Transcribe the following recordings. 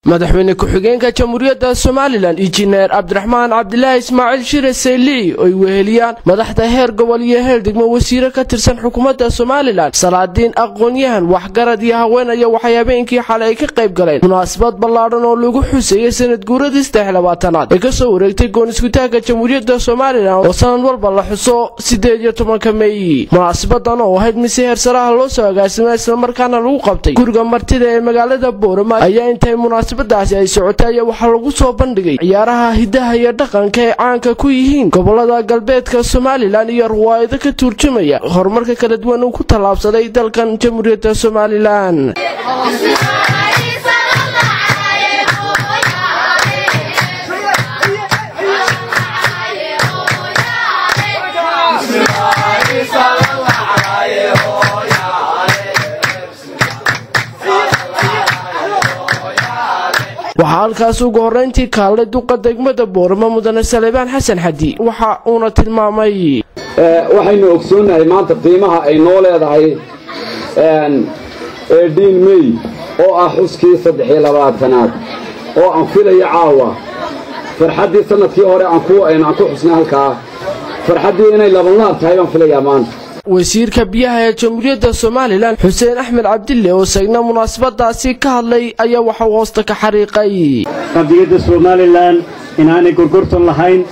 Madaxweyne ku-xigeenka Jamhuuriyadda Somalilan, Injineer Cabdiraxmaan Cabdilaahi Ismaaciil Shire Saylici, oy weheliyaan madaxda heer gobol iyo heer degmo, wasiiro ka tirsan xukuumadda Somalilan, salaadiin, aqoon-yahan, waxgarad iyo haween ayaa waxay habeenkii xalay ay ka qayb galeen munaasabad ballaadhan oo lagu xuseeyey sanad guuradii 23aad ee kasoo wareegtay goon iskutaagga Jamhuuriyadda Somalilan, oo sanad walba la xuso 18-ka Meey. Munaasabadan oo ahayd mise heer saraha loo soo agaasimay, islamarkaana lagu qabtay guriga martida ee magaalada Boorama, ayaa intay munaasabadaasi ay socotay ayaa waxaa lagu soo bandhigay ciyaaraha hidaha iyo dhaqanka ee caanka ku yihiin gobolada galbeedka Somalilan iyo ruwaayado ka turjumaya horumarka kala duwan uu ku tallaabsaday dalkan Jamhuuriyadda Somalilan. Waxaa halkaas ugu horreyntii kaalay duqa degmada Boorama, mudane Saleebaan Xasan Xadi, waxa uuna tilmaamay: Waxaynu ogsoonnahay maanta qiimaha ay noo leedahay 18 May, oo ah xuskii 23aad, oo aan filayo caawa farxaddii sannadkii hore aan ku xusnay halkaa, farxaddii inay labanlaab tahay baan filayaa maanta. Wasiirka biyaha ee Jamhuuriyadda Somalilan, Xuseen Axmed Cabdille, oo isagna munaasabadaasi ka hadlay, ayaa waxauu hoosta ka xariiqay: Qadiyadda Somalilan inaanay gorgortan lahayn,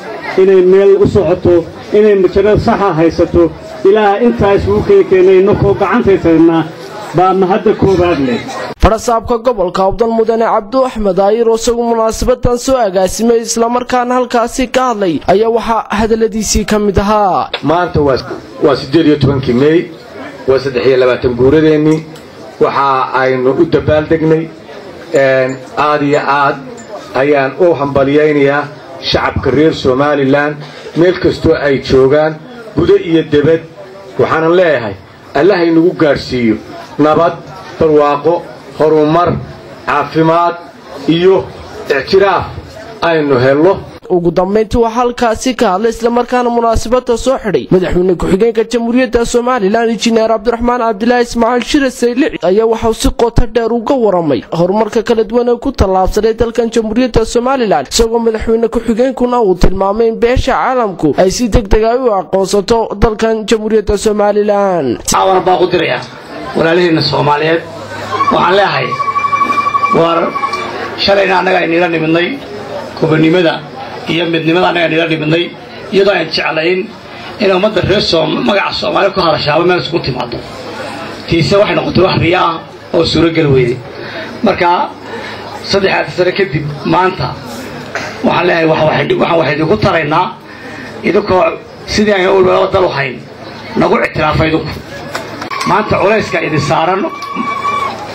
inay meel u socoto, inay majarad saxa haysato, ilaa intaa isugu keenkeenay innakoo gacantaysanna baa mahadda koowaad leh. Farasaabka gobolka Awdal, mudane Cabdu Axmed Aayir, oo isagu munaasabadan soo agaasimay islamarkaana halkaasi ka hadlay, ayaa waxaa hadalladiisii ka mid ahaa: Maanta waa 18-kii Mey, waa 23 guuradeennii. Waxa aynu u dabaaldegnay, aad iyo aad ayaan u hambalyaynayaa shacabka reer Somalilan meel kastoo ay joogaan, gudo iyo debed. Waxaanan leeyahay, Allaha inagu gaadhsiiyo nabad, barwaaqo, horumar, caafimaad iyo ictiraaf aynu helno. Ugu dambayntii waxaa halkaasi ka hadlay islamarkaana munaasabada soo xidhay madaxweyne ku-xigeenka Jamhuuriyadda Somalilan, Injineer Cabdiraxmaan Cabdilaahi Ismaaciil Shire Saylici, ayaa waxauu si qoto dheer uga waramay horumarka kala duwan ee ku tallaabsaday dalkan Jamhuuriyadda Somalilan, isagoo madaxweyne ku-xigeenkuna uu tilmaamay in beesha caalamku ay si deg deg ay u aqoonsato dalkan Jamhuuriyadda Somalilan. Caawana baa u diraya walaalihiinna Soomaaliyeed. Waxaan leeyahay, war shalayna annaga aynila nimidnay gobonnimada iyo midnimada, annaga aynila nimidnay, iyadoo aan jeclayn in ummadda reer magaca Soomaaliya ku hadashaaba meel isugu timaado. Tiise waxay noqotay wax riya ah oo suurogeli weyday. Marka 3 sano kadib maanta waxaan leeyahay, waxaan wax idinku taraynaa idinkoo sidii aynu awalba dal u hayn nagu ictiraafa. Idinku maanta culayska idin saaran,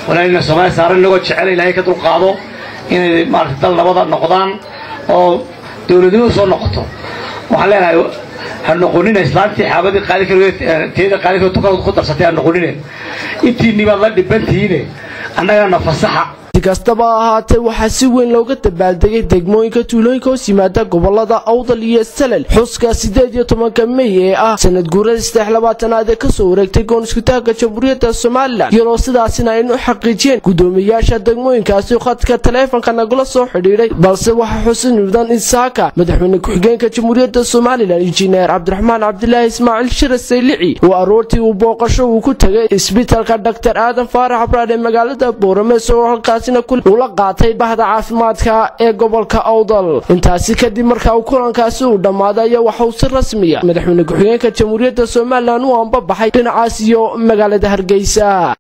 walaalina Soomaaliya saaran, inagoo jecel Ilaahay ka dulqaado inay maarata dal nabada noqdaan oo dowladnimadu soo noqoto. Waxaan leenahay, ha noqonina islaantii xaabadii qaadi kar teeda qaadi kar tukada ku darsatay, ha noqonine. Intiinni baad la dhibantihiine, annagana fasaxa. Si kastaba ahaatee, waxaa si weyn looga dabaaldegay degmooyinka, tuulooyinka hoos yimaada gobolada Awdal iyo Salal xuska 18-ka Mey ee ah sanad guurada 23aad ee kasoo wareegtay goon iskutaagga Jamhuuriyadda Somalilan, iyadoo sidaasina aynu xaqiijiyeen guddoomiyaasha degmooyinkaasi khadka taleefonka nagula soo xidhiidhay. Balse waxaa xusid mudan in saaka madaxweyne ku-xigeenka Jamhuuriyadda Somalilan, Injineer Cabdiraxmaan Cabdilaahi Ismaaciil Shire Saylici, uu aroortii uu booqasho uu ku tegay isbitalka Dhaktar Aadan Faarax Abraad ee magaalada Boorame, isagoo halkaasina ula qaatay bahda caafimaadka ee gobolka Awdal. Intaasi kadib marka uu kulankaasi uu dhammaaday ayaa waxa uu si rasmiya madaxweyne ku-xigeenka Jamhuuriyadda Somalilan u ambabaxay dhinacaas iyo magaalada Hargeysa.